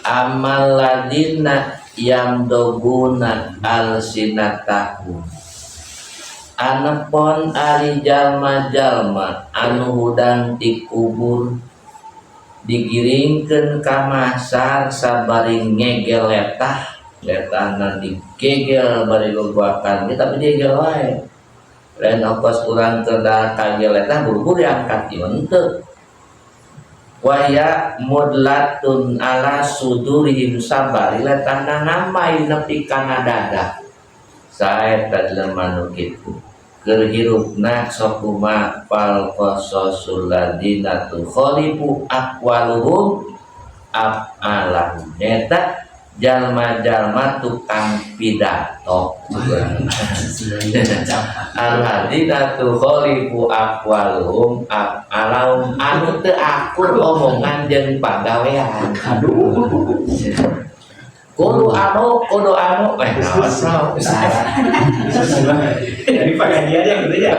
Ammal ladzina yamduguna alsinatahum, anepon ari jalma-jalma anu hudang dikubur digiringkeun ka mahsar sabari ngegel letah. Letahna digegel bari gogoakan, tapi digegel wae. Lain ongkos urang keur kagel letah buru-buru diangkat, ieu henteu. Waya mudlatun ala sudurihim, sabari letahna ngamai nepi kana dada. Saeta jelema nu kitu keur hirupna sok kumaha? Fal qasasul ladzina tukhalifu aqwaluhum af'alahum, eta jalma-jalma tukang pidato. Alladzina tukhalifu aqwaluhum af'alahum, anu teu akur omongan jeung pagawean. Aduh. Kudu anu, kudu anu, eh naon? Jadi pengajian yang gitu ya.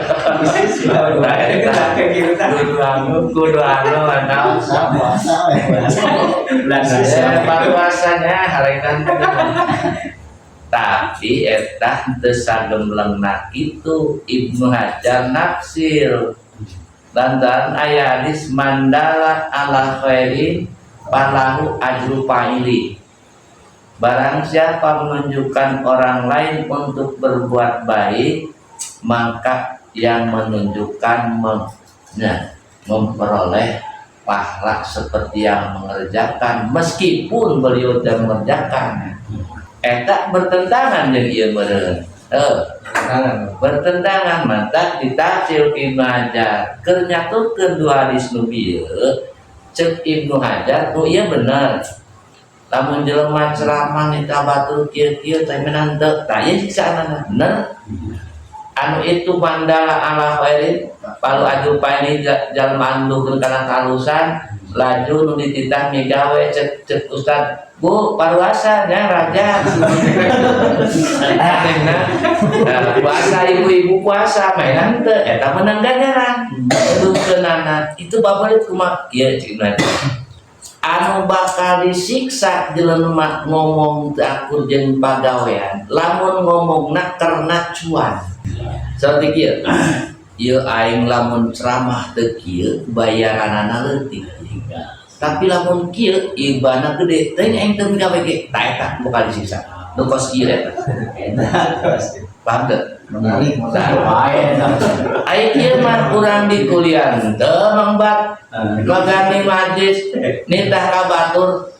Nah, eta. Kayak gitu. Kudu anu, naon? Puasa, puasa. Ya, puasanya harengan. Tapi eta teu sagemblengna kitu Ibnu Hajar nafsir. Lantaran aya hadis man dalla ala khairin falahu ajru fa'ili. Barang siapa menunjukkan orang lain untuk berbuat baik, maka yang menunjukkan nah, memperoleh pahala seperti yang mengerjakan meskipun beliau tidak mengerjakan. Eta bertentangan jeung ieu meureun. Eh, bertentangan, maka ditafsir Ibnu Hajar keur nyatukeun dua hadis nu bieu. Cek Ibnu Hajar, nu ieu bener, lamun jelema ceramah nita batur kieu-kieu teh menang teu, tah ieu siksaanana bener. Anu itu man dalla ala khairin falahu ajru fa'ili, jalma anu kana kahalusan laju nu dititah migawe. Cek cek ustad, "Bu, paruasa nya raja." Nah, puasa, ibu-ibu puasa mainan teu, eta menang ganjaran keunana. Itu bapak kumaha kieu? Cik, anu bakal disiksa jelema ngomong teu akur jeung pagawean, lamun ngomongna karena cuan. Seperti kieu, ieu aing lamun ceramah teu kieu bayaranana leutik, tapi lamun kieu ibana gede, teuing aing teu migawe ge. Tah, eta bakal disiksa nu kos kieu eta. Paham teu? Menarik. Aya kieu mah, urang di kuliah teu mangbat magani majlis, nitah ka batur.